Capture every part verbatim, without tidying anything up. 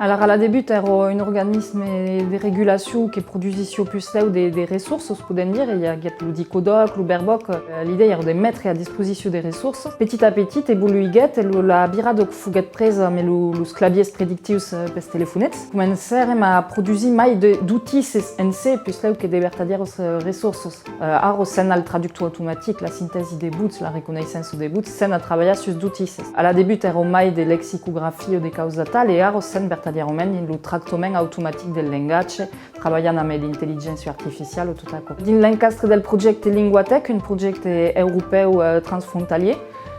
Alara, a la debut, èra un organisme de regulacion que produsissiá puslèu de, de ressorsas, podèm dire. I aguèt lo Dicodòc, lo Verbòc. Eh, l'idèa èra de metre a disposicion de ressorsas. Petit a petit, evoluiguèt e lo, la virada foguèt presa amb lo, los clavièrs predictius, eh, pels telefonets. Comencèrem a produsir mai de, d'utisses en se, puslèu que de vertadièras, eh, ressorsas. Eh, ara sèm al traductor automatic, la sintèsi de votz, la reconeissença de votz, sèm a trabalhar sus d'utisses. A la debut èra mai de lexicografia o de causas atal, e ara sèm vertadièrament dins lo tractament automatic del lengatge, trabalhant amb l'intelligéncia artificiala o tot aquò. Dins l'encastre del projècte Linguatech, un projècte europèu, eh, transfrontalièr,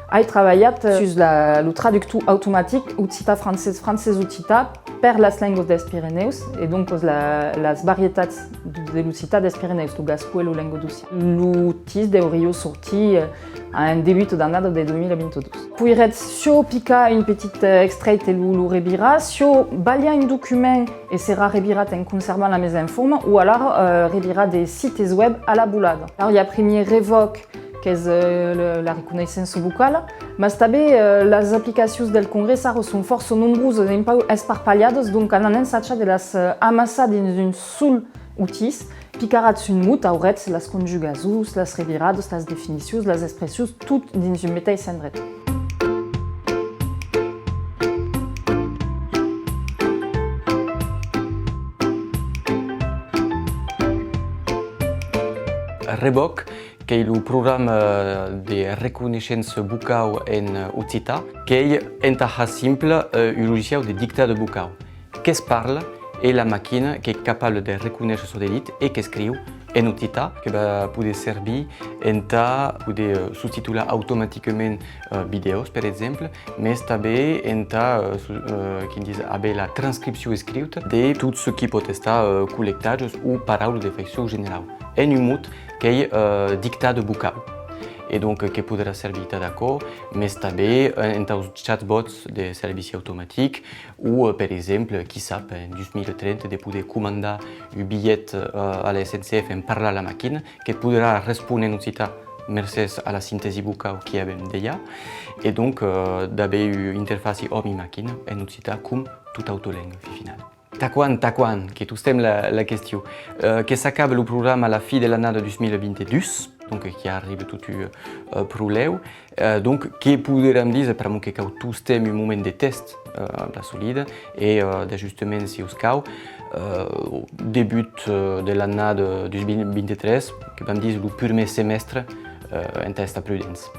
ai trabalhat, eh, sus la, lo traductor automatic occitan-francés, francés-occitan per las lengas dels Pirenèus, e doncas la, las varietats de l'occitan dels Pirenèus, lo gascon e lo lengadocian. L'utís deuriá sortir, eh, en debut d'annada de dos mila vint-e-dos. Poiretz siá picar un petit, eh, extrèit e lo, lo revirar, siá balhar un document e serà revirat en conservant la mesa en forma, o alara, eh, revirar de sites web a la volada. Alara, i a primièr Revòc, qu'es, eh, le, la reconeissença vocala, mas tanben, eh, las aplicacions del Congrès ara son fòrça nombrosas e un pauc esparpalhadas, donc anam ensajar de las, eh, amassar dins un sol utís. Picaratz un mot, auretz las conjugasons, las reviradas, las definicions, las expressions, tot dins un meteis endret. Revòc, qu'ei lo programa de reconeishença vocau en occitan, qu'ei entà har simple, eh, un logiciau de dictada vocau. Que's parla e la maquina qu'ei capable de reconéisher çò de dit e qu'escriu en occitan, que va poder servir entà poder, eh, sostitular automaticament, eh, vidèos, per exemple, mes tanben entà, eh, su-, eh, quin ditz, aver la transcripcion escriuta de tot çò qui pòt estar, eh, collectatges o paraulas de faiçon generau. En un mot, qu'ei, eh, dictada vocau. E donc, que poderà servir tad aquò, mes tanben, eh, entaus chatbots de servici automatic, o, eh, per exemple, qui sap, en dos mila trenta, de poder comandar un bilhet, eh, a la S N C F en parlar a la maquina, que poderà respóner en occitan mercés a la sintèsi vocau qui avèm dejà, e donc, eh, d'aver ua interfàcia òmi-maquina en occitan com tota auta lenga, fin finala. Tà quan, tà quan? Que tostemps la, la question. Eh, que s'acaba lo programa a la fin de l'annada dos mila vint-e-dos, donc qui arriba totun, eh, pro lèu. Eh, donc, que poderam díser, pr'amor que cau tostemps un moment de tèst, eh, plan solide, e, eh, d'ajustaments, si os cau, eh, debut, eh, de l'annada dos mila vint-e-tres, que vam díser lo purmèr semèstre, eh, entà estar prudents.